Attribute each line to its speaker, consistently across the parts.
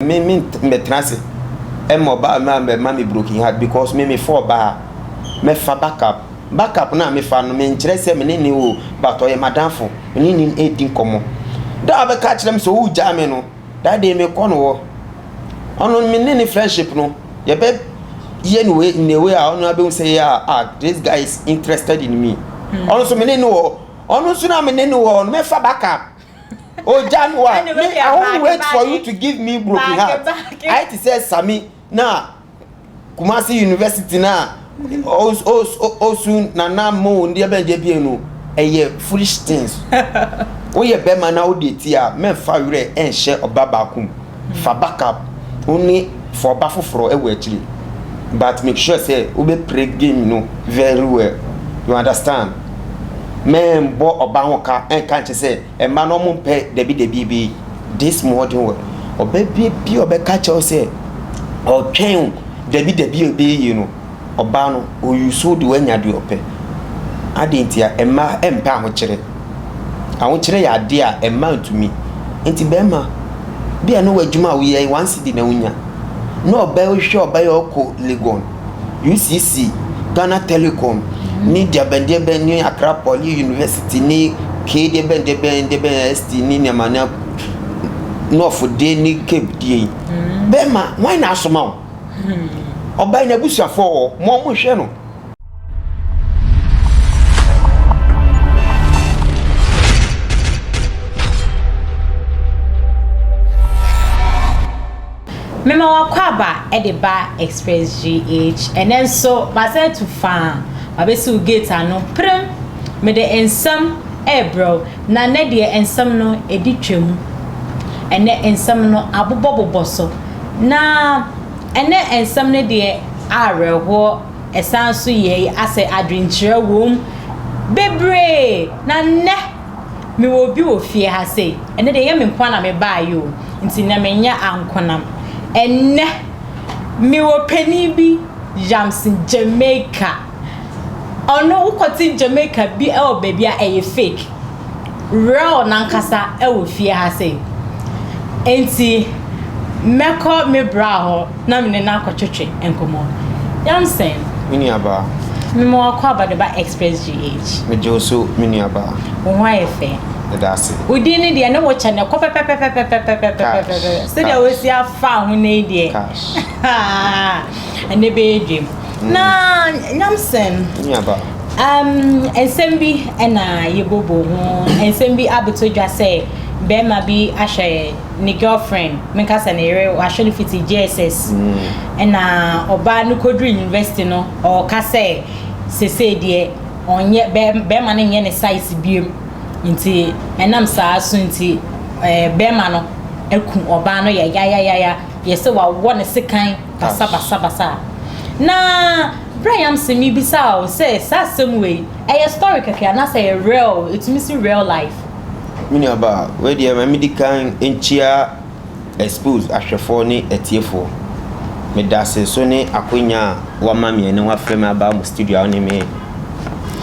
Speaker 1: Me me mɛtena ase ɛma ɔbaa ma mɛma me broken heart because me mefa ɔbaa mɛfa backup backup no a mefa no menkyerɛ sɛ me ne ne o but ɔyɛ madamfo me ne ne ɛredi nkɔmmɔ da a bɛka kyerɛ me sɛ wogyaa me no that day mekɔ no hɔ ɔno me ne ne friendship no yɛbɛ yɛ no way in a way a ɔno abɛhu sɛ yeah, ah, this guy is interested in me. Ɔno nso me ne ne wɔ ɔno nso na me ne ne wɔ no mɛfa backup ogya no a me, I won't wait for you to give me broken heart. Ayɛ te sɛ Sami na Kumasi University na osu nana mo ndeɛ bɛn deɛ bie no, ɛyɛ foolish things. Woyɛ bɛrima na wode ti a, mɛmfa werɛ ɛnhyɛ ɔba baako mu. Fa backup wo ne fa ɔba foforɔ ɛwɔ akyire, but make sure sɛ wobɛ play game no very well, you understand? Mɛnbɔ ɔba ho ka ɛnka nkyɛ sɛ ɛma no ɔmo mpɛ dabi dabi bi. This modern world, ɔbɛ bi bi ɔbɛka kyerɛw sɛ ɔtwɛn dabi dabi a ɛbɛyɛ yie no, ɔbaa no oyuso de wanya deɛ ɔpɛ adi. Nti a ɛma ɛmpɛ ahokyerɛ. Ahokyerɛ yɛ adeɛ a ɛma ntumi. Nti bɛrima bi a ne wɔ adwuma a woyɛ 1 cedi na wonya na ɔbɛ hwehwɛ ɔbɛ yɛ ɔkɔ Legon, UCC, Ghana Telecom ne deabɛndeɛbɛn ne Accra Poly University ne k deɛbɛndeɛbɛn deɛbɛn st ne nneɛma ne nɔɔfo ne Cape die yi. Bɛrima wɔn na asoma wo ɔbaa yi n'abusuafoɔ wɔ mo ɔmo hwɛ no.
Speaker 2: Mema wakɔ aba de ba Express GH. Ɛnɛ nso masan atu faa mabɛsi wo gate ano prem. Mede nsɛm ɛrebrɛw na nnɛ deɛ, nsɛm no ɛdi twam. Ɛnɛ nsɛm no abobɔbobɔ so na ɛnɛ nsɛm no deɛ, awerɛhoɔ ɛsan so yɛ asɛ adwenkyerɛ wom bebree. Na nnɛ mewɔ obi wɔ fie ha sei. Ɛnɛ deɛ, ɛyɛ me nko na mebaeɛ o, nti na menyɛ ankonam. Ɛnɛ mewɔ panin bi, Yamson Jamaica. Ɔno wokɔte Jamaica bi ɛwɔ baabi a ɛyɛ fake, real nankasa ɛwɔ fie ha sei. Nti mɛkɔ me bra hɔ na mene no akɔtwetwe nkɔmmɔ. Yamson.
Speaker 1: Me nuabaa.
Speaker 2: Mema wakɔ abadeba Express GH.
Speaker 1: Megye wo so, me nuabaa.
Speaker 2: Wo ho ayɛ fɛ.
Speaker 1: Ɛda ase.
Speaker 2: Wo din ne deɛ ne wo kyɛ ne kɔ pɛpɛpɛpɛpɛpɛpɛpɛpɛ sɛdeɛ wosi afa ho ne deɛ.
Speaker 1: Cash.
Speaker 2: Ɛnɛ bɛyɛ dwam na Yamson.
Speaker 1: Me nuabaa.
Speaker 2: Nsɛm bi ɛna yɛbɔbɔ ho, nsɛm bi abɛtɔ dwa sɛ bɛrima bi ahwɛ ne girlfriend, menka sɛ ne yere, wahwɛ no fiti JSS, ɛna ɔbaa no kɔduru university no, ɔɔka sɛ sesei deɛ ɔnyɛ bɛrima no nyɛ ne size biem. Nti ɛnam saa so nti bɛrima no aku ɔbaa no yɛ yayayaya, yɛsɛ wawɔ ne sekan basabasabasa. Na Brian sɛ mebisa o sɛ saa asɛm wei ɛyɛ story kɛkɛ anaasɛ ɛyɛ real, ɛtumi si real life?
Speaker 1: Me nuabaa, wei deɛ, ma medi kan nkyia Expose ahwɛfoɔ ne atiefoɔ. Meda ase so ne akonya a wama me ɛne wafrɛ me aba mo studio a wo ne me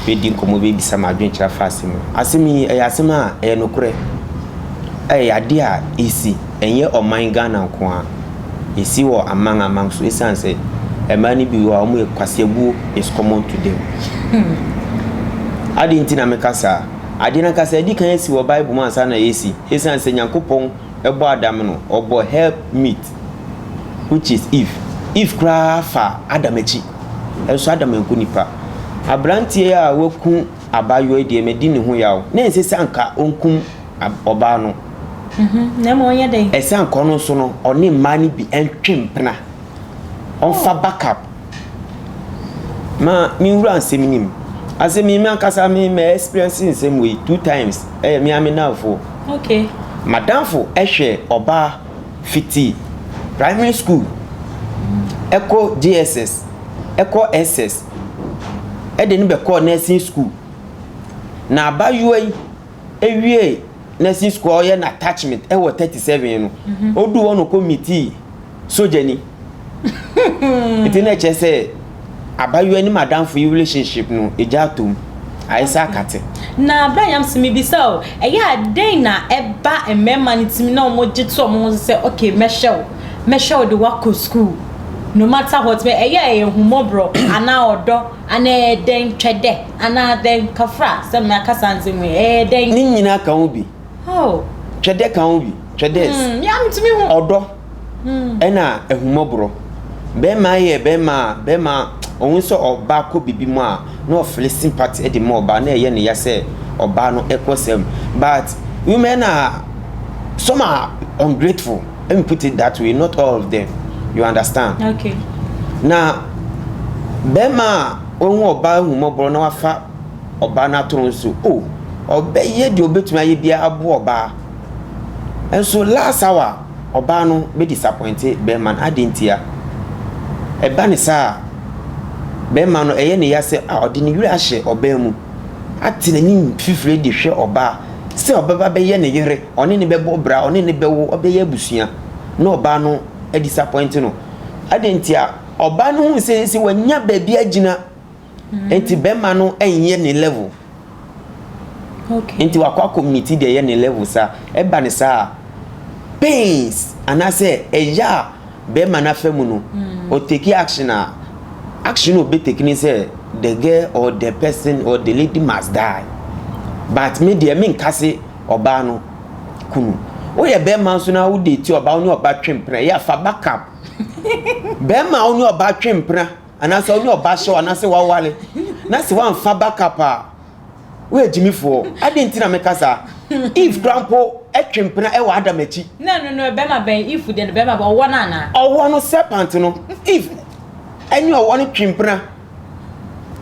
Speaker 1: bɛdi nkɔmmɔ, bɛbisa me adwenkyerɛ afa asɛm mu. Asɛm yi ɛyɛ asɛm a ɛyɛ nokorɛ, ɛyɛ adeɛ a ɛsi. Ɛnyɛ ɔman Ghana nko a, ɛsi wɔ aman aman so, ɛsiane sɛ mmaa no bi wɔ a wɔyɛ kwasiabuo is common to them. Ade nti na meka saa adeɛ no ankasa ɛdi kan asi wɔ Bible mu ansa na ɛsi, ɛsiane sɛ Nyankopɔn ɛbɔ Adam no, ɔbɔ help meet, which is Eve. Eve koraa fa Adam akyi, ɛnso Adam anku nipa. Aberanteɛ a waku abaayewa yi deɛ, madi ne ho yaw na ɛnsɛ sɛ anka ɔnkum ɔbaa no.
Speaker 2: Na ma ɔnyɛ dɛn?
Speaker 1: Ɛsɛ anka ɔno nso no ɔne mmaa no bi ntwe mpena, ɔmfa backup. Ma menwura nsɛm nim asɛm yi, me ankasa me ma experience nsɛm wei two times. Ɛyɛ me ame namfo. Madamfo ɛhwɛ ɔbaa fiti primary school ɛkɔ JSS, ɛkɔ SS, ɛde no bɛkɔɔ nursing school. Na abayewa yi ewie nursing school a ɔyɛ na attachment ɛwɔ 37 no, odu hɔ no kɔ meet sogyani. Nti na ɛkyerɛ sɛ abayewa ne madamfo yi relationship no egya atom ayɛ sɛ akate.
Speaker 2: Na Brian sɛ mebisa o, ɛyɛ a dɛn na ɛba mmarima no timi na wɔn gye to wɔn ho so sɛ okay, mɛhwɛ wo? Mɛhwɛ wo de woakɔ school no matter what. Mɛ ɛyɛ a ɛyɛ ahummɔborɔ anaa ɔdɔ anaa ɛyɛ dɛn twɛdɛ anaa dɛn kafra sɛ maka saa nsɛm wei ɛyɛ dɛn.
Speaker 1: Ne nyinaa ka ho bi.
Speaker 2: Oh.
Speaker 1: Twɛdɛ ka ho bi. Twɛdɛ.
Speaker 2: Ya metumi hu.
Speaker 1: Ɔdɔ ɛna ahummɔborɔ. Bɛrima yɛ bɛrima a bɛrima ɔhu sɛ ɔbaa kɔ biribi mu a na ɔfeel sympathy de ma ɔbaa na ɛyɛ ne ya sɛ ɔbaa no ɛkɔ sɛm, but women are, some are ungrateful, let me put it that way, not all of them, you understand?
Speaker 2: Okay.
Speaker 1: Na bɛrima a ɔhu ɔbaa ahummɔborɔ na wafa ɔbaa no ato no nso o, ɔbɛyɛ deɛ ɔbɛtumi ayɛ biara aboa ɔbaa, nso last hour ɔbaa no bɛ disappoint bɛrima no. Adi ntia ɛba ne saa, bɛrima no ɛyɛ ne ya sɛ a ɔde ne werɛ ahyɛ ɔbaa mu, ate n'anim fifire de hwɛ ɔbaa sɛ ɔbɛba bɛyɛ ne yere, ɔne ne bɛbɔ bra, ɔne ne bɛwo, ɔbɛyɛ abusua, na ɔbaa no disappoint no. Adi ntia ɔbaa no hu sɛ wanya baabi agyina nti bɛrima no ɛnyɛ ne level. Nti wakɔ akɔmeet deɛ ɛyɛ ne level. Saa ɛba ne saa, pains anaasɛ ɛyɛ a bɛrima no afa mu no, ɔtake action a action a ɔbɛtake ne sɛ the girl or the person or the lady must die. But me deɛ, menka se ɔbaa no kunu. Woyɛ bɛrima nso na wode ti ɔbaa, wo ne ɔbaa twe mpena, ɛyɛ afa backup. Bɛrima a wo ne ɔbaa twe mpena anaasɛ wo ne ɔbaa hyɛw anaasɛ wawale na sɛ woamfa backup a, woyɛ gyimifoɔ. Ade nti na meka saa, Eve kora mpo ɛtwe mpena ɛwɔ Adam akyi.
Speaker 2: Na no bɛrima bɛn? Eve deɛ no, bɛrima bɛn? Ɔwɔ no anaa?
Speaker 1: Ɔwɔ no, serpent no. Eve ɛne ɔwɔ no twe mpena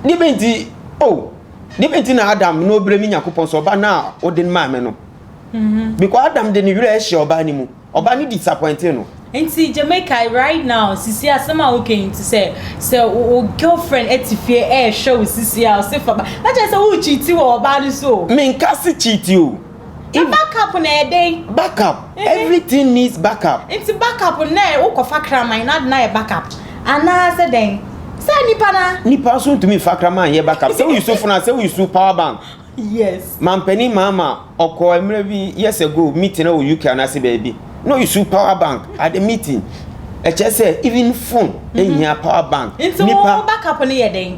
Speaker 1: ne bɛ nti o ne bɛ nti na Adam na obere mi Nyankopɔn sɛ ɔba na ɔde no maa me no, because Adam de ne werɛ ɛhyɛ ɔbaa ne mu, ɔbaa no disappoint no.
Speaker 2: Nti Jamaica, right now sisi asɛm a woka yi, nti sɛ wo girlfriend ɛte fie ɛɛhwɛ wo sisi a, ɔse fa ba na kyerɛ sɛ wo cheat wɔ ɔbaa no so o.
Speaker 1: Menka se cheat o.
Speaker 2: Na backup na ɛdɛn?
Speaker 1: Backup, everything needs backup.
Speaker 2: Nti backup na wokɔfa kraman na ade na yɛ backup anaasɛ dɛn sɛ nipa na?
Speaker 1: Nipa nso ntumi nfa kraman yɛ backup. Sɛ woyi so phone a, sɛ woyi so power bank. Mampanin Mahama ɔkɔ mmerɛ bi years ago meeting wɔ UK anaasɛ baabi na ɔyi so power bank at the meeting. Ɛkyerɛ sɛ even phone ehia power bank.
Speaker 2: Nti wo backup no yɛ dɛn?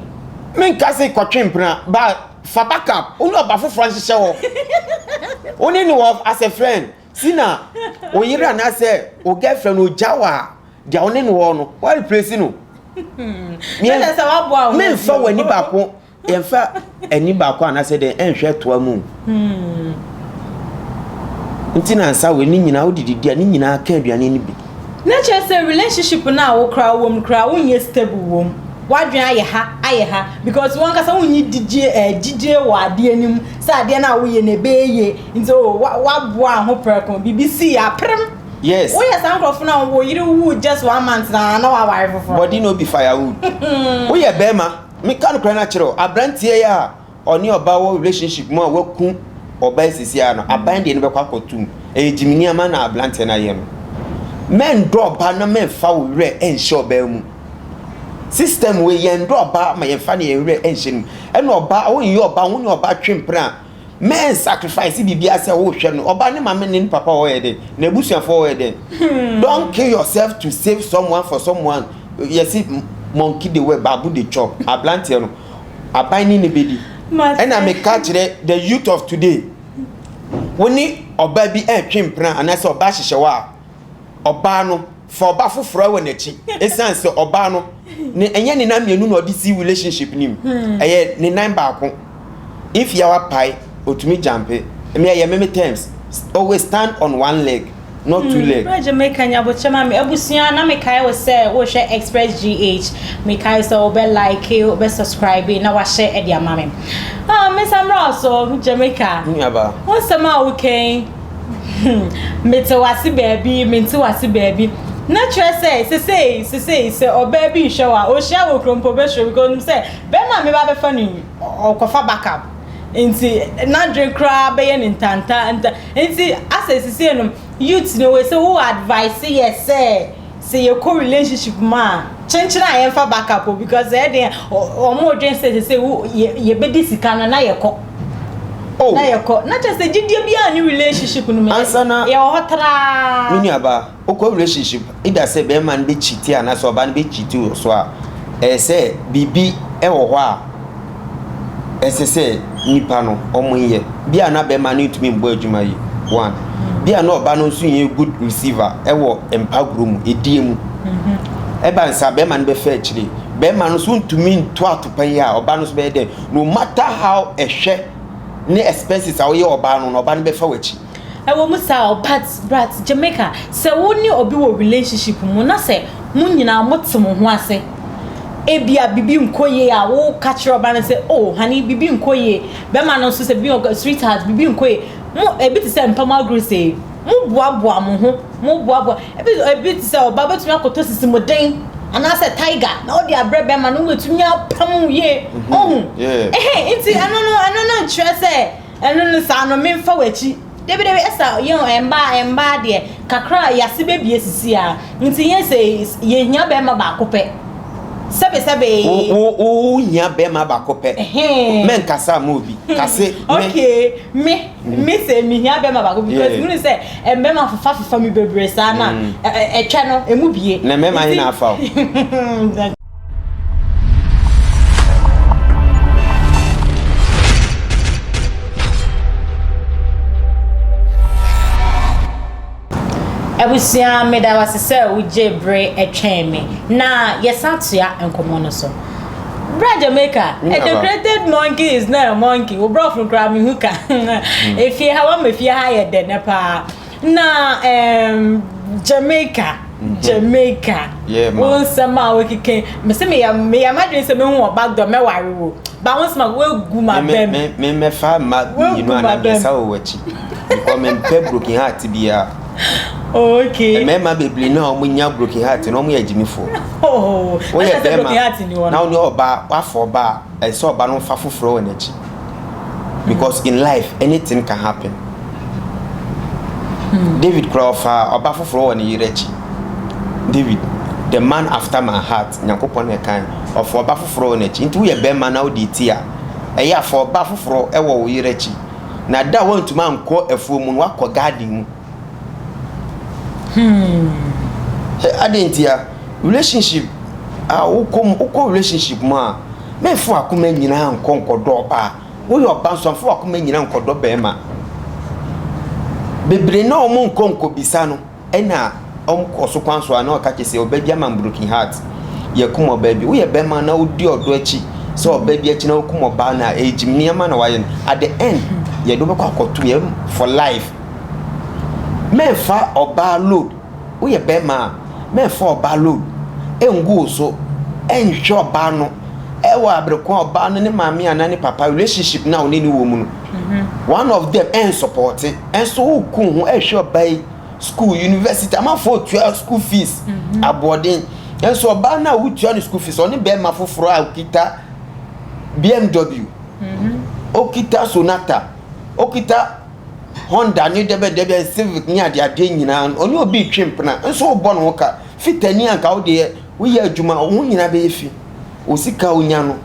Speaker 1: Menka se kɔtwe mpena ba, fa backup, wo ne ɔba foforɔ nhyehyɛ hɔ, wo ne ne wɔ as a friend si na wo yere anaasɛ wo girlfriend ogya wɔ a, deɛ wo ne no wɔ no, wa replace no.
Speaker 2: Na sɛ waboa wo.
Speaker 1: Memfa w'ani baako, yɛmfa ani baako anaasɛ deɛ ɛnhwɛ toa mu. Nti na nsa wei ne nyinaa wode didi a, ne nyinaa ka aduane no bi.
Speaker 2: Na kyerɛ sɛ relationship no a wokora wɔ mu koraa, wonyɛ stable wɔ mu, wadwene ayɛ ha ayɛ ha, because wɔn kasa wonyi didie gyidie wɔ adeɛ no mu sɛ adeɛ no a woyɛ no ɛbɛyɛ yie. Nti o waboa ho prɛko, biribi si yɛ aprem. Woyɛ saa nkurɔfo no a wo yere wu just one month na waware foforɔ.
Speaker 1: Body no be firewood. Woyɛ bɛrima, meka no kora no akyerɛ wo, aberanteɛ yi a ɔne ɔbaa wɔ relationship mu a waku ɔbaa sisi a no, aban deɛ no bɛkɔ akɔtum. Ɛyɛ gyimini ama na aberanteɛ no ayɛ no. Mɛndɔ ɔbaa na mɛmfa wo werɛ ɛnhyɛ ɔbaa mu. System wei, yɛndɔ ɔbaa ma yɛmfa ne yɛn werɛ ɛnhyɛ no mu. Ɛna ɔbaa wonyɛ ɔbaa, wo ne ɔbaa twe mpena a, mɛn sacrifice biribiara sɛ wohwɛ no. Ɔbaa ne maame ne ne papa wɔyɛ dɛ, na abusuafoɔ wɔyɛ dɛ. Don't kill yourself to save someone for someone. Yɛsi monkey dey work, babu dey chop. Aberanteɛ no, aban ne ne bɛdi. Ɛna meka kyerɛ the youth of today, wo ne ɔbaa bi ɛretwe mpena anaasɛ ɔbaa hyehyɛ hɔ a, ɔbaa no fa ɔbaa foforɔ wɔ n'akyi, ɛsiane sɛ ɔbaa no ne ɛnyɛ ne nan mmienu na ɔde si relationship nim, ɛyɛ ne nan baako. If yawa pae, otumi jump. Me ɛyɛ meme terms, always stand on one leg, not two leg.
Speaker 2: Bra Jamaica, nyabokyɛ ma me abusua na mekae wo sɛ wohwɛ Express GH. Mekae sɛ wobɛ like, wobɛ subscribe na wahyɛ ɛde ama me. Ah, Mr. Mmra so Jamaica.
Speaker 1: Nuaba.
Speaker 2: Wo nsɛm a wokɛn, mete wase baabi, mente wase baabi. Na kyerɛ sɛ sesei sɛ ɔbaa bi nhwɛ wo a, ɔhyia wɔ kurom mpo bɛsuro, because onim sɛ bɛrima a meba bɛfa no yi, ɔkɔfa backup. Nti n'adwene koraa bɛyɛ ne ntanta nta. Nti asɛ sesei no youth no wei sɛ wo advice yɛ sɛ yɛkɔ relationship mu a, kyenkyene a yɛmfa backup o, because ɛyɛ den ɔmo dwen sɛ sesei wo yɛbɛdi sika no na yɛkɔ.
Speaker 1: Oh.
Speaker 2: Na yɛkɔ. Na kyerɛ sɛ gyidie biara ne relationship no mu.
Speaker 1: Ansa na-
Speaker 2: yɛwɔ hɔ traa.
Speaker 1: Me nuabaa, wokɔ relationship either sɛ bɛrima no bɛ cheat anaasɛ ɔbaa no bɛ cheat wɔ so a, ɛyɛ sɛ biribi wɔ hɔ a ɛsɛ sɛ nipa no ɔmo yɛ. Bi a na bɛrima no ntumi mbɔ adwuma yi one. Bi a na ɔbaa no nso nyɛ good receiver ɛwɔ mpagorɔ mu, edie mu. Ɛba nsa bɛrima no bɛfɛ akyire. Bɛrima no nso ntumi nto atopa yi a ɔbaa no nso bɛyɛ dɛ no matter how ɛhwɛ ne expenses a woyɛ ɔbaa no no, ɔbaa no bɛfa w'akyi.
Speaker 2: Ɛwɔ mu saa o, but but Jamaica, sɛ wo ne obi wɔ relationship mu na sɛ mo nyinaa mo te mo ho ase, ebia bibi nkɔ yie a, wo ka kyerɛ ɔbaa no sɛ, "Oh honey, bibi nkɔ yie." Bɛrima no nso sɛ bibi nkɔ, "Sweetheart, bibi nkɔ yie." Mo ebi te sɛ mpam agorɔ sɛ mo boaboa mo ho, mo boaboa ebi te sɛ ɔbaa bɛtumi akɔtɔ sisi mo den anaasɛ tiger na ɔde abrɛ bɛrima no, wetumi apam yie ɔho. Ɛhɛn, nti ɛno no nkyerɛ sɛ ɛno no saa no memfa w'akyi. Debi debi, ɛsa yɛn mmaa deɛ kakra a yase bebie sisi a, nti yɛn sɛ yɛhia bɛrima baako pɛ, sɛbe sɛbe.
Speaker 1: Wo hia bɛrima baako pɛ. Mɛnkasa ma obi kase me.
Speaker 2: Okay, me sɛ mehia bɛrima baako because munu sɛ mbɛrima fefa fefa mi bebree saa na ɛtwɛ no emu bie.
Speaker 1: Na mmarima yi na afa wo.
Speaker 2: Abusua, meda wase sɛ wogye bere ɛtwɛn me na yɛsan toa nkɔmmɔ no so. Bra Jamaica, a decorated monkey is not a monkey. Wo brɔfo no koraa mehu ka. Efie ha wama efie ha yɛ dɛ nɛ paa. Na Jamaica, Jamaica.
Speaker 1: Yeah, ma.
Speaker 2: Wo nsɛm a wokeke. Mese meyɛ m'adwene sɛ mehu wɔ backdoor mɛware wo. Ba wo nsɛm a woagu ma
Speaker 1: Me
Speaker 2: bɛm.
Speaker 1: me mɛfa mma
Speaker 2: Woagu
Speaker 1: mmienu anaa
Speaker 2: m'abam.
Speaker 1: mmiɛnsa wɔ w'akyi because mempɛ broken heart biara. Mmarima bebree no a wɔnya broken heart no, wɔyɛ agyimifoɔ.
Speaker 2: Oh,
Speaker 1: Woyɛ
Speaker 2: na kyerɛ sɛ broken
Speaker 1: bɛrima
Speaker 2: heart ni hɔ
Speaker 1: na
Speaker 2: no.
Speaker 1: wo ne ɔbaa wafa ɔbaa, ɛsɛ sɛ ɔbaa no fa foforɔ wɔ n'akyi because in life anything can happen. David koraa ɔfa ɔba foforɔ wɔ ne yere akyi. David, the man after my heart, Nyankopɔn na ɛkan ɔfa ɔba foforɔ wɔ n'akyi. Nti woyɛ bɛrima na wode ti a, ɛyɛ afa ɔba foforɔ ɛwɔ wo yere akyi. Na da a woantumi ankɔ afuo mu no, woakɔ garden mu. Hwɛ, adɛn nti a relationship a wokɔ mu, wokɔ relationship mu a, mɛmfa w'akoma nyinaa nkɔ nkɔdɔ ɔbaa. Woyɛ ɔbaa nso a, mfa w'akoma nyinaa nkɔdɔ bɛrima. Bebree na wɔn nkɔ nkɔbisa no, ɛna wɔn kɔ so kwan so a na ɔka kyerɛ sɛ ɔbaa bi ama me broken heart. Yɛkum ɔbaa bi. Woyɛ bɛrima na wodi ɔdɔ akyi sɛ ɔbaa bi akyi na wokum ɔbaa no a, ɛyɛ gyim nneɛma na wayɛ no. At the end, yɛde wobɛkɔ akɔto yɛm for life. Mɛmfa ɔbaa load. Woyɛ bɛrima a, mɛmfa ɔbaa load ɛngu wo so. Ɛnhwɛ ɔbaa no ɛwɔ abere ko a ɔbaa no ne maame anaa ne papa relationship na ɔne ne wɔ mu no, one of them ɛn support. Ɛnso woku ho ɛhwɛ ɔbaa yi school, university, amanfoɔ tua school fees aboɔden, ɛnso ɔbaa no a wotua no school fees, ɔne bɛrima foforɔ a okita BMW, okita Sonata, okita Honda ne dɛbɛdɛbɛ Civic ne adeadeɛ nyinaa no, ɔne obi retwe mpena nso wobɔ ne ho ka. Fitani anka wo deɛ woyɛ adwuma, wo ho nyinaa bɛyɛ fi. Wo sika a wonya no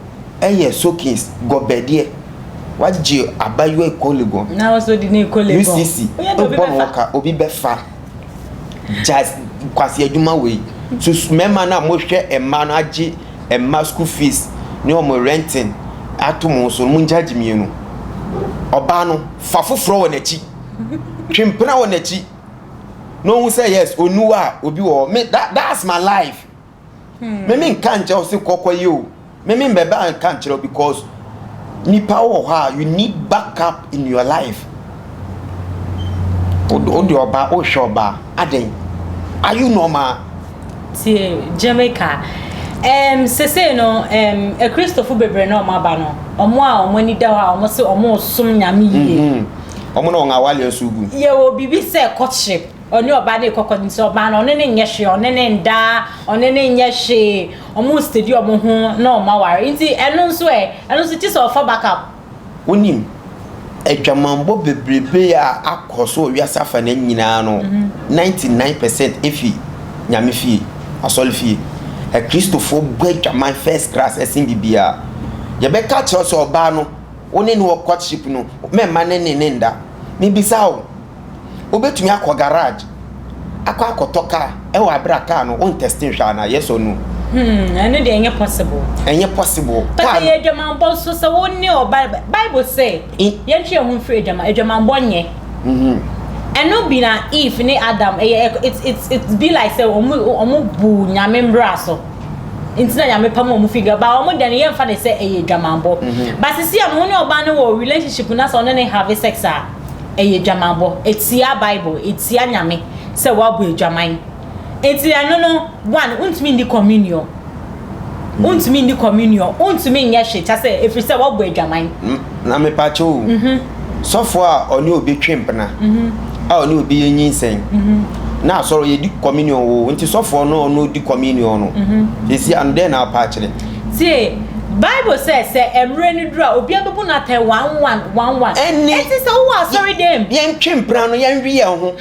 Speaker 1: ɛyɛ sokins gɔbɛdeɛ, wagye abayewa kɔ Legon.
Speaker 2: Na wɔsɔ di ne kɔ Legon.
Speaker 1: UCC
Speaker 2: Woyɛ de obi
Speaker 1: wobɔ ne ho
Speaker 2: bɛfa.
Speaker 1: ka, obi bɛfa gya kwasi adwuma wei so. Mmarima no a mohwɛ mmaa no agye mma school fees ne wɔn renting ato mo so no, mongya gye mmienu. Ɔbaa no fa foforɔ wɔ n'akyi, twe mpena wɔ n'akyi na ohun sɛ yes, oniwa a obi wɔ hɔ. Me that's my life. Me nka nkyerɛ wo sɛ kɔkɔ yi o, me mbɛba nka nkyerɛ wo because nipa wɔ hɔ a you need backup in your life. Wode ɔbaa, wohwɛ ɔbaa adan, are you normal?
Speaker 2: Tie, Jamaica, sesei no akristofo bebree na ɔmo aba no, ɔmo a ɔmo ani da hɔ a ɔmo se ɔmo som Nyame yie.
Speaker 1: Ɔmo na wɔn awale nso gu.
Speaker 2: Yɛwɔ biribi sɛ courtship. Ɔne ɔbaa no rekɔkɔ nti ɔbaa no ɔne ne nyɛ hwee, ɔne ne nda, ɔne ne nyɛ hwee, ɔmo steady ɔmo ho na ɔmo aware. Nti ɛno nso ɛno nso kye sɛ ɔfa backup.
Speaker 1: Wonim adwamanbɔ bebrebe a akɔ so wɔ wiase afa no nyinaa no, 99% efi Nyame fie, asɔre fie. Akristofoɔ bɔ adwaman first class ɛsen biribiara. Yɛbɛka kyerɛ sɛ ɔbaa no wo ne no wɔ courtship no, mɛmma ne ne ne nda. Mebisa wo, wobɛtumi akɔ garage akɔ akɔtɔ car ɛwɔ abere a car no wo ntest nhwɛ anaa? Yes or no?
Speaker 2: Ɛno deɛ ɛnyɛ possible.
Speaker 1: Ɛnyɛ possible.
Speaker 2: But ɛyɛ adwamanbɔ nso sɛ wo ne ɔba. Bible sɛ yɛntwe yɛn ho mfiri adwaman adwamanbɔ nyɛ. Ɛno bi na Eve ne Adam ɛyɛ it's be like sɛ ɔmo bu Nyame mbra so. Nti na Nyame pam ɔmo fi ba ɔmo deɛ no, yɛmfa ne sɛ ɛyɛ adwamanbɔ. But sisi a mo ne ɔbaa no wɔ relationship na sɛ ɔne ne have sex a, ɛyɛ adwamanbɔ. Etia Bible, etia Nyame sɛ wabɔ adwaman. Nti ɛno no one, ntumi ndi communion. Ntumi ndi communion, ntumi nyɛ hwee kyɛ sɛ efiri sɛ wabɔ adwaman.
Speaker 1: Na mepakyɛ o, sɔfo a ɔne obi twe mpena a ɔne obi yɛ nyinsɛn na asɔrɔ yɛdi communion wo, nti sɔfoɔ no ɔno di communion no esi ano dɛn na apa akyerɛ?
Speaker 2: Tie, Bible sɛ mmerɛ no duru a, obiara bɛbu no atɛn one one one one.
Speaker 1: Ɛni
Speaker 2: Eti sɛ wowɔ asɔre dɛm.
Speaker 1: Yɛntwe mpena no, yɛnwe yɛn ho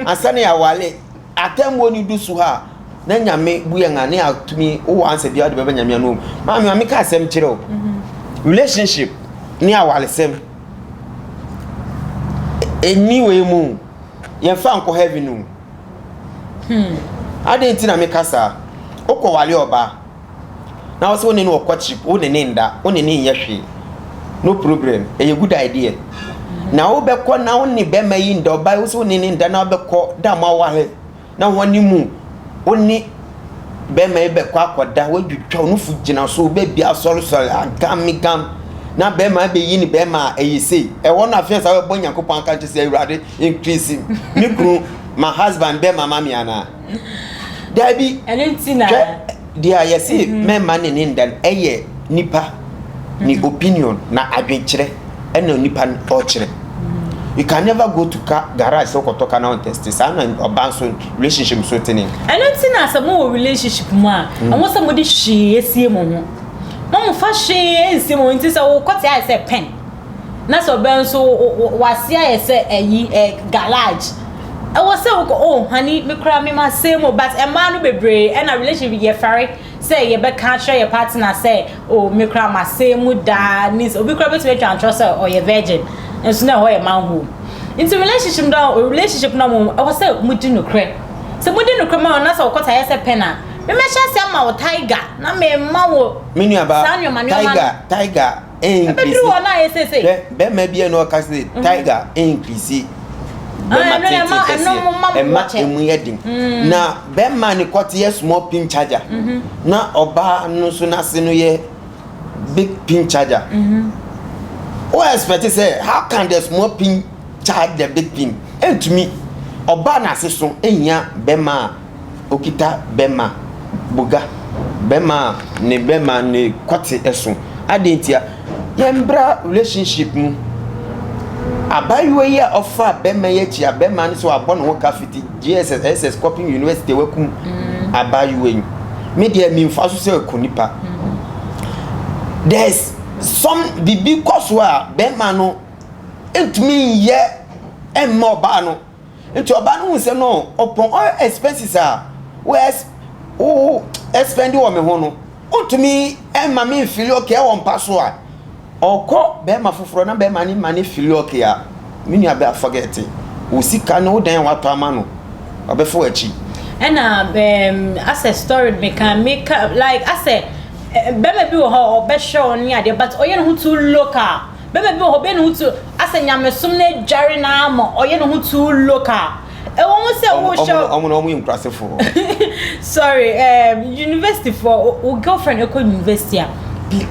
Speaker 1: ansa na yɛawale. Atemmuo no du so ha na Nyame bu yɛn a, ne atumi wowɔ ansa biara de bɛbɛ Nyame ano. Maame, maame, ka asɛm kyerɛ o. Relationship ne awalesɛm ɛni wei mu, yɛmfa nkɔ heaven o. Adɛn nti na meka saa? Wokɔ wale ɔbaa na wo sɛ wo ne no wɔ courtship, wo ne ne nda, wo ne ne nyɛ hwee, no problem, ɛyɛ good idea. Na wobɛkɔ na wo ne bɛrima yi nda, ɔbaa yi wo sɛ wo ne ne nda, na wobɛkɔ da mo aware na wɔn ne mu, wo ne bɛrima yi bɛkɔ akɔda, woadwitwa wo nufu gyina so, wobɛbi asɔresɔre agamigam na bɛrima bɛyi ne bɛrima a ɛyɛ sei ɛwɔ no. Afei sɛ wobɛbɔ Nyankopɔn aka kyerɛ sɛ, "Awurade, increase me kunu, my husband bɛrima ma me," anaa daabi?
Speaker 2: Ɛno nti na
Speaker 1: hwɛ deɛ a yɛse mɛma ne ne nda no, ɛyɛ nipa ne opinion na adwenkyerɛ ɛna nipa no ɔkyerɛ. You can never go to car garage sɛ wokɔtɔ car na wontest. Saa na ɔba nso relationship so tene.
Speaker 2: Ɛno nti na sɛ mowɔ relationship mu a, ɛwɔ sɛ mode hwee esie mo ho. Mo fa hwee nsie mo ho. Nti sɛ wokɔte ayɛ sɛ pen na sɛ ɔbɛn nso wase ayɛ sɛ ɛyi garage, ɛwɔ sɛ wokɔ, "Oh honey, me kora me ma se mo." But mmaa no bebree ɛna relationship yɛ fɛre sɛ yɛbɛka akyerɛ yɛ partner sɛ, "Oh, me kora ma se mu daa." Ne obi kora bɛtumi atwa ntorɔ sɛ ɔyɛ virgin nso na ɛhɔ yɛ manhole. Nti relationship na mo ɛwɔ sɛ modi nokorɛ. Sɛ modi nokorɛ ma na sɛ wokɔta ayɛ sɛ pen a, memɛhyɛ ase ama wo tiger na mema wo
Speaker 1: Me nuaba,
Speaker 2: saa nneɛma nneɛma no.
Speaker 1: Tiger, tiger increase.
Speaker 2: Ɛbɛduru hɔ na ayɛ seesei.
Speaker 1: Hwɛ, bɛrima bi a na ɔka sɛ tiger increase bɛrima
Speaker 2: ɛno na
Speaker 1: tenten
Speaker 2: ɛno
Speaker 1: kɛseɛ
Speaker 2: mo ma mo
Speaker 1: ɛma
Speaker 2: wɔkyɛ.
Speaker 1: emu yɛ den na bɛrima ne kɔte yɛ small pin charger na ɔbaa no nso n'ase no yɛ big pin charger. Wo expect sɛ how can the small pin charge the big pin? Ɛntumi. Ɔbaa n'ase so ehia bɛrima a okita bɛrima boga, bɛrima a ne bɛrima ne kɔte ɛso adi. Ntia yɛn bra relationship mu, abaayewa yi a ɔfa bɛrima yi akyi a, bɛrima no sɛ wabɔ ne ho ka fiti JSS, SS kɔpem university, wakum abaayewa yi. Me deɛ, mi nfa so sɛ ɛkɔ nipa. There's some bibi kɔ so a bɛrima no ntumi nyɛ ɛmma ɔbaa no. Nti ɔbaa no hu sɛ no ɔpɔn all expenses a wo ɛs wo expend wɔ me ho no, ntumi ɛmma me nfeel okay ɛwɔ mpa so a, ɔkɔ bɛrima foforɔ na bɛrima ne ma ne feel okay a, me nua bɛ, forget wo sika ne wo dan a watɔ ama no, ɔbɛfo akyi.
Speaker 2: Ɛna asɛ story meka like asɛ bɛrima bi wɔ hɔ, ɔbɛhwɛ wo ne adeɛ, but ɔyɛ ne ho too local. Bɛrima bi wɔ hɔ, ɔbɛyɛ ne ho too asɛ nyamesom no adware na ama ɔyɛ ne ho too local. Ɛwɔ ho sɛ wohyɛ
Speaker 1: Ɔmo na ɔmo yɛ nkurasefoɔ.
Speaker 2: Sorry, university for wo girlfriend ɛkɔ university a,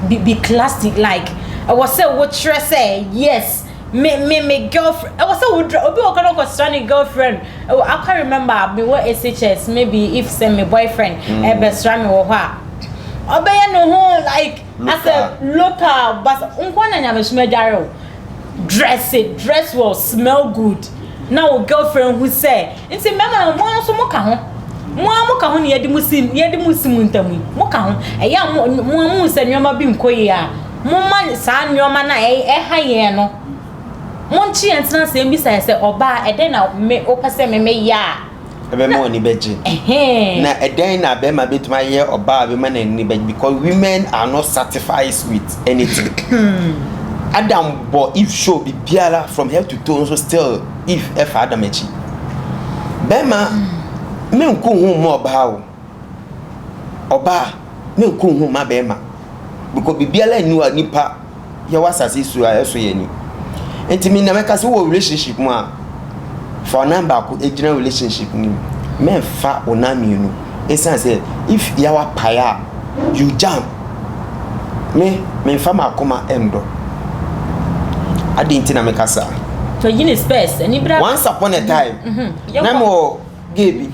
Speaker 2: be classy. Like ɛwɔ sɛ wokyerɛ sɛ yes, me girlfriend, ɛwɔ sɛ wo obi wɔ kɔ no kɔsra ne girlfriend. Ɛwɔ, I can remember me wɔ SHS, maybe if sɛ me boyfriend ɛbɛsra me wɔ hɔ a, ɔbɛyɛ ne ho like asɛ local, but nkwa na nyamesom adware o. Dress it, dress well, smell good na wo girlfriend hu sɛ. Nti mmarima no, mo nso mo ka ho, mo a mo ka ho ne yɛde mo si mu ntam yi, mo ka ho. Ɛyɛ a mo a mo sɛ nneɛma bi nkɔ yie a, mo ma saa nneɛma na ɛha yɛn no, mo nkye yɛn tena sɛ mbisa yɛ sɛ, "Ɔbaa, ɛdɛn na me wopɛ sɛ me meyɛ a
Speaker 1: ɛbɛma wɔn ani bɛgye?" Na ɛdɛn na bɛrima bɛtumi ayɛ ɔbaa bɛma n'ani bɛgye? Because women are not satisfied with anything. Adam bɔ Eve show biribiara from head to toe nso, still Eve ɛfa Adam akyi. Bɛrima, menko ho mma ɔbaa o. Ɔbaa, menko ho mma bɛrima because biribiara nni hɔ a nipa yɛwɔ asase so a ɛso yɛ ni. Nti mi na mɛka sɛ wɔ relationship mu a, fa ɔnan baako gyina relationship no mu, mɛnfa ɔnan mmienu, ɛsiane sɛ if yɛwɔ pae a, you jump. Me memfa m'akoma ndɔ adi nti na meka saa.
Speaker 2: Tɔyi ne space ani bra.
Speaker 1: Once upon a time, na mewɔ gay bi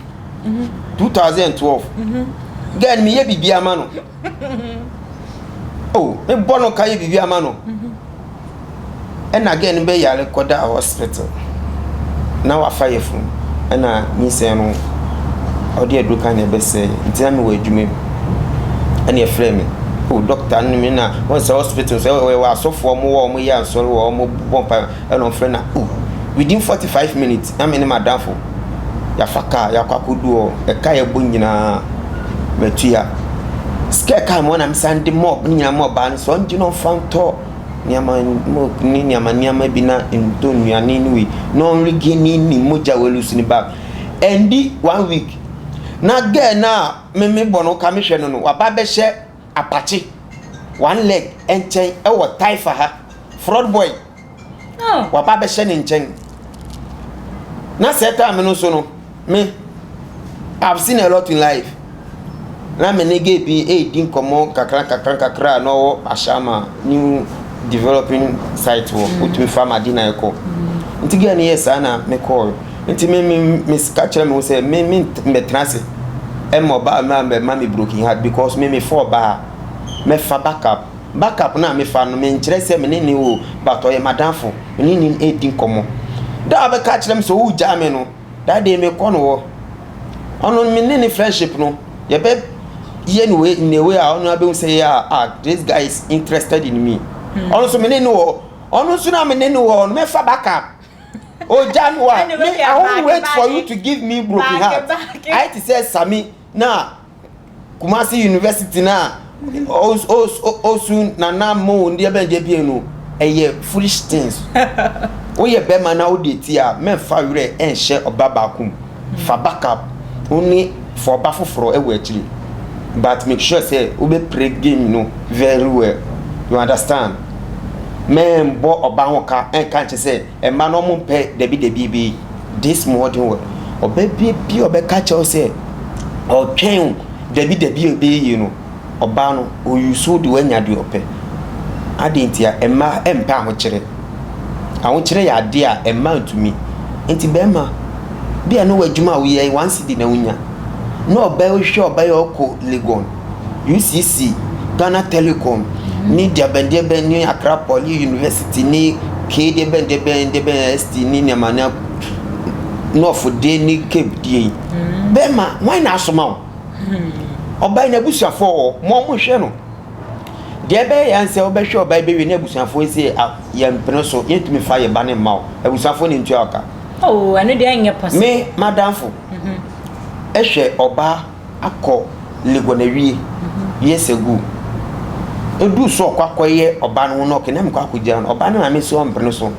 Speaker 1: 2012. Girl no, meyɛ biribi ama no oh, mebɔ no ka, yɛ biribi ama no. Ɛna girl no bɛyare kɔda hospital na wafa yafunu, ɛna nyinsɛn no ɔde aduro ka na ɛbɛsɛe. Nti na mewɔ adwuma mu ɛna ɛfrɛ me oh, doctor no me na wɔn sɛ hospital sɛ wɔyɛ asɔfoɔ, ɔmo wɔ ɔmo yɛ asɔre wɔ ɔmo bɔ mpa. Ɛna ɔmfrɛ na oh, within 45 minutes na me ne madamfo yɛafa kaa yɛakɔ akɔdu hɔ. Ɛka yɛbɔ nyinaa matua sika ɛka mu, na mesan de mɔb ne nyinaa mɔb baa no sɛ ɔngye na ɔmfa ntɔ nneɛma, milk ne nneɛma nneɛma bi na ntɔ nnuane no wei na ɔnrege ne mogya wɔlusu ne back. Ɛndi one week na girl na me me bɔ no ka mehwɛ no waba bɛhyɛ apakye one leg nkyɛn ɛwɔ Taifa ha, fraud boy.
Speaker 2: Oh.
Speaker 1: Waba bɛhyɛ ne nkyɛn na sɛ time no so no, me, I've seen a lot in life. Na me ne gay bi edi nkɔmɔ kakra kakra kakra a na ɔwɔ Ahyama new developing site wɔ wotumi fa Madina ɛkɔ. Nti girl no yɛ saa na me kɔɔ. Nti me ka kyerɛ me ho sɛ me mbɛtena ase ɛma ɔbaa ma ma me broken heart because me fa ɔbaa, mɛfa backup. Backup na mefa no, menkyerɛ sɛ me ne ne o, but ɔyɛ madamfo, me ne ne edi nkɔmɔ. Da a ɔbɛka kyerɛ me sɛ ɔwɔ me no, that day mekɔ no hɔ. Ɔno me ne ne friendship no yɛbɛ yɛ no way in a way a ɔno abɛhu sɛ yɛ a, ah, this guy is interested in me. Ɔno nso me ne ne wɔ, ɔno nso na me ne ne wɔ no, mɛfa backup. Ogya no a, me, I won't wait for you to give me broken heart. Ayɛ te sɛ Sami na Kumasi University na osu nana mo ndeɛ bɛn deɛ bie no, ɛyɛ foolish things. Woyɛ bɛrima na wode ti a, mɛmfa werɛ ɛnhyɛ ɔba baako mu. Fa backup wo ne fa ɔba foforɔ ɛwɔ akyire, but make sure sɛ wobɛ play game no very well, you understand? Mɛnbɔ ɔba ho ka ɛnka nkyɛ sɛ ɛma no ɔmo mpɛ dabi dabi bi. This modern world, ɔbɛ bi bi ɔbɛka kyerɛw sɛ ɔtwɛn dabi dabi a ɛbɛyɛ yie no, ɔbaa no oyusu de wanya deɛ ɔpɛ adi. Nti a mmaa mpɛ ahokyerɛ. Ahokyerɛ yɛ adeɛ a mmaa ntumi. Nti bɛrima bi a ne wɔ adwuma a woyɛ 1 cedi na wonya na ɔbaa hwehwɛ ɔbaa yɛ ɔkɔ Legon, UCC, Ghana Telecom ne deabɛndeɛbɛn ne Accra Poly University ne K deɛbɛndeɛbɛn deɛbɛn ST ne nneɛma ne North de ne Cape deɛ yi. Bɛrima wɔn na asoma wo ɔbaa yi n'abusuafoɔ wɔ mo, ɔmo hwɛ no deɛ ɛbɛyɛ yɛn sɛ wobɛhwɛ ɔbaa yi bɛwie ne abusuafoɔ yi sɛ yɛn mpene so, yɛntumi fa yɛ ba ne mma wo abusuafoɔ ne ntua ɔka.
Speaker 2: Oh, ɛno deɛ ɛnyɛ possible.
Speaker 1: Me madamfo ɛhwɛ ɔbaa akɔ Legon awie years ago, edu so ɔkɔ akɔyɛ ɔbaa no ho na ɔkɛ na mekɔ akɔgyina no, ɔbaa no maame so ɔmpene so.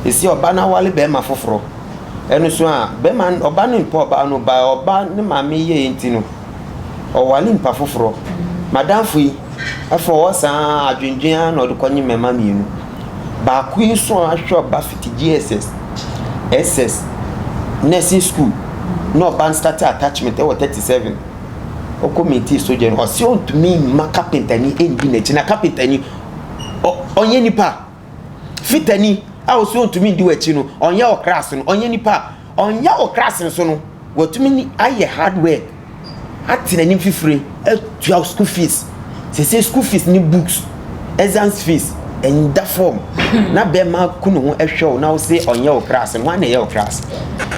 Speaker 1: Esi ɔbaa no awale bɛrima foforɔ, ɛno so a bɛrima ɔbaa no mpɛ ɔbaa no ba, ɔbaa ne maame yɛ nti no ɔwale nipa foforɔ. Madamfo yi ɛfɔ ɔwɔ saa adwendwen ara na ɔde kɔnye mmarima mmienu. Baako yi nso a ahwɛ ɔba fiti JSS, SS, nursing school na ɔba no start attachment ɛwɔ 37 ɔkɔ meeti soja no, ɔsi ɔntumi mma carpenter ni ɛndi n'akyi na carpenter ni ɔnyɛ nipa fitani a ɔsi ɔntumi ndi w'akyi no, ɔnyɛ wɔ class no, ɔnyɛ nipa, ɔnyɛ wɔ class nso no wɔtumi ni ayɛ hard work ate n'anim fifire atua school fees sese, school fees ne books, exams fees ɛnda fam na bɛrima ku ne ho ɛhwɛ wo na wo se ɔnyɛ wo class no. Wɔn na ɛyɛ wo class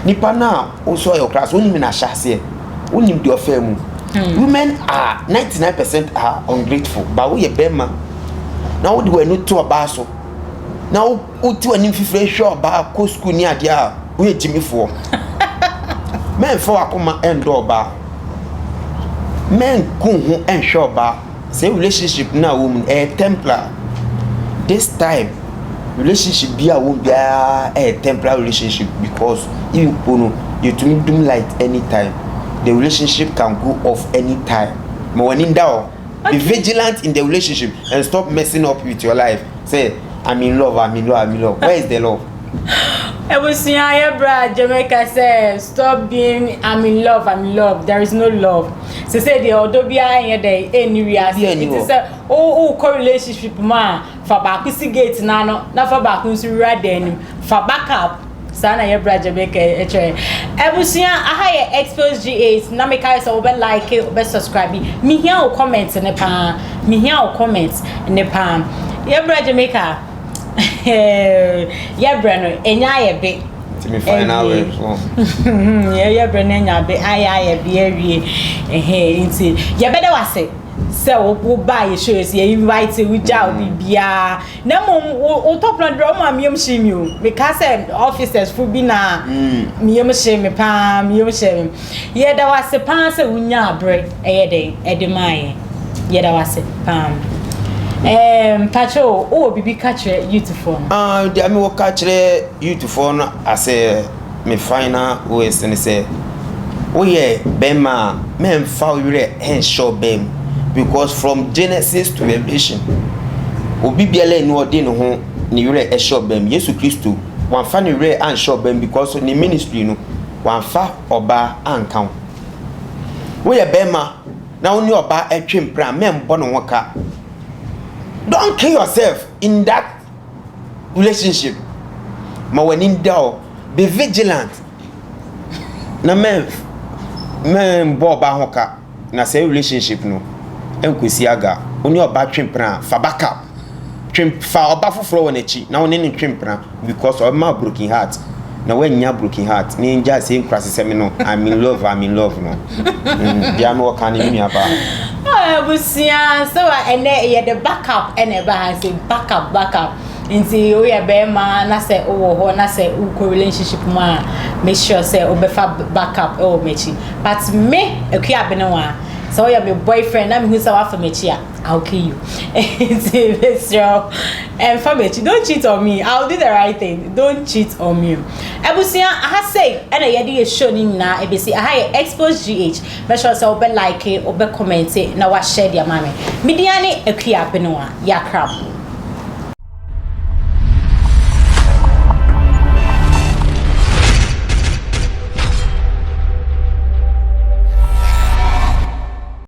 Speaker 1: nipa no a wo so ɔyɛ wo class, wonim na ahyɛ aseɛ, wonim deɛ ɔfɛ mu. Women are 99% are ungrateful, but woyɛ bɛrima na wode w'ani to ɔbaa so na wote w'anim fifire hwɛ ɔbaa kɔ school ne adeɛ a, woyɛ gyimifoɔ. Mɛmfa w'akoma ɛndɔ ɔbaa, mɛnko ho ɛnhwɛ ɔbaa sɛ relationship no a wɔ mu no ɛyɛ temporary. This time Relationship bi a wɔn biara ɛyɛ temporary relationship, because even po no, yɛtumi dum light anytime. The relationship can go off anytime. Ma w'ani da hɔ. Be vigilant in the relationship and stop messing up with your life. Say, "I'm in love, I'm in love, I'm in love." Where is the love?
Speaker 2: Ebusua, yɛ bra Jamaica sɛ stop being "I'm in love, I'm in love." There is no love. Sese deɛ, ɔdɔ biara nyɛ dɛ ɛnni wiase.
Speaker 1: Bi ɛnni
Speaker 2: nti
Speaker 1: hɔ.
Speaker 2: Sɛ o wokɔ relationship mu a, fa baako si gate n'ano na fa baako nso wura dan nim, fa backup. Saa na yɛ bra Jamaica ɛkyerɛ. Abusua, aha yɛ Expose G8 na meka sɛ wobɛ like, wobɛ subscribe. Mihia wo comment ne paa, mihia wo comment ne paa. Yɛ bra Jamaica, yɛ brɛ no ɛnya ayɛ be.
Speaker 1: Nti me final
Speaker 2: Ɛwie.
Speaker 1: word so.
Speaker 2: Yɛyɛ brɛ no anya be ayɛ be awie. Ɛhɛn, nti yɛbɛda wase sɛ wo ba yɛ show si yɛ invite wo gya wo biribiara, na mmom wo top no deɛ, ɔmo a meyam hye mi o. Meka sɛ officers fo bi na meyam hye me paa, meyam hye me. Yɛda wase paa sɛ wonya aberɛ ɛyɛ dɛn ɛde maa yɛ. Yɛda wase paa. Mpakyɛ, wowɔ biribi ka kyerɛ youthfoɔ no?
Speaker 1: Ah, deɛ me wɔ ka kyerɛ youthfoɔ no asɛ me final words ne sɛ, woyɛ bɛrima a, mɛmfa wo werɛ ɛnhyɛ ɔbaa mu, because from Genesis to Revelation, obi biara ni ɔde ne ho ne werɛ ɛhyɛ ɔbaa mu. Yesu Kristo wamfa ne werɛ anhyɛ ɔbaa mu, because ne ministry no, wamfa ɔbaa anka ho. Woyɛ bɛrima na wo ne ɔbaa ɛtwe mpena, mɛmbɔ ne ho ka. Don't kill yourself in that relationship. Ma w'ani da hɔ, be vigilant na mɛn bɔ ɔbaa ho ka, na sɛ relationship no ɛnkosi aga. Wo ne ɔbaa twe mpena a, fa backup, twe fa ɔba foforɔ wɔ n'akyi na wo ne ne twe mpena, because ɔbɛma broken heart na woanya broken heart ne ngya sɛ nkurasesɛm no, "I'm in love, I'm in love" no. Deɛ me wɔka ne me nua baa.
Speaker 2: Abusua, so ɛnɛ yɛde backup ɛna ɛba ha sɛ backup, backup. Nti woyɛ bɛrima na sɛ wowɔ hɔ na sɛ wokɔ relationship mu a, make sure sɛ wobɛfa backup ɛwɔ m'akyi. But me, Akua Abenewa, sɛ woyɛ me boyfriend na mehu sɛ woafa m'akyi a, I'll kill you. Nti mesrɛ, ɛmfa m'akyi. Don't cheat on me. I'll do the right thing. Don't cheat on me. Abusua, aha sei ɛna yɛde yɛ show no nyinaa ɛbɛsi. Aha yɛ Expose GH. Make sure sɛ wobɛ like, wobɛ comment na wahyɛ deɛ ama me. Media ne Akua Abenewa, yɛakram.